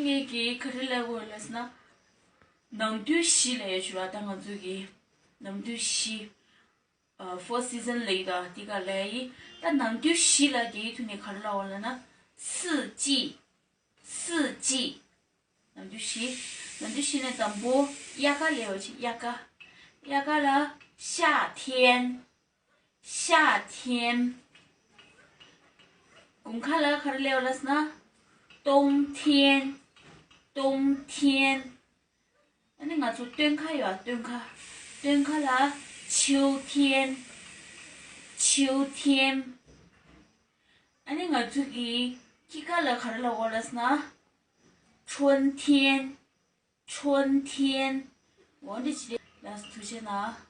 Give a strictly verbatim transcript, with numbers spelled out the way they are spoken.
ཁྱེད་ཀྱིས་ག་རེ་ལབ་དགོས་ལབ་ཟེར་ན། ནམ་དུས་བཞི་ལབ་ཡ་ཞུ་ར། ད་ང་ཚོ་གི་ནམ་དུས་བཞི། ཨ། Four Season ལབ་ཡི་ད། དེ་ག་ལབ་ཡི། ད་ནམ་དུས་བཞི་ལ་རྒྱ་ཡིག་ཐོག་ནས་ག་རེ་ལབ་དགོས་ལབ་ན། 四季། 四季། ནམ་དུས་བཞི། ནམ་དུས་བཞི་ནས་དང་པོ་དབྱར་ཁ་ལབ་ཡ་ཅིག་དབྱར་ཁ། དབྱར་ཁ་ལ་夏天། 夏天། དགུན་ཁ་ལ་ག་རེ་ལབ་ཡ་ལབ་ཟེར་ན། 冬天། 冬天། ཨ་ནི་ང་ཚོ་སྟོན་ཁ་ཡོད་ཨ། སྟོན་ཁ། སྟོན་ཁ་ལ་秋天། 秋天། ཨ་ནི་ང་ཚོ་གི་དཔྱིད་ཀ་ལ་ག་རེ་ལབ་དགོས་ལབ་ཟེར་ན། 春天། 春天། འོ་འདི་ཅི་རེད། ལགས་སོ། ཐུགས་རྗེ་གནང་།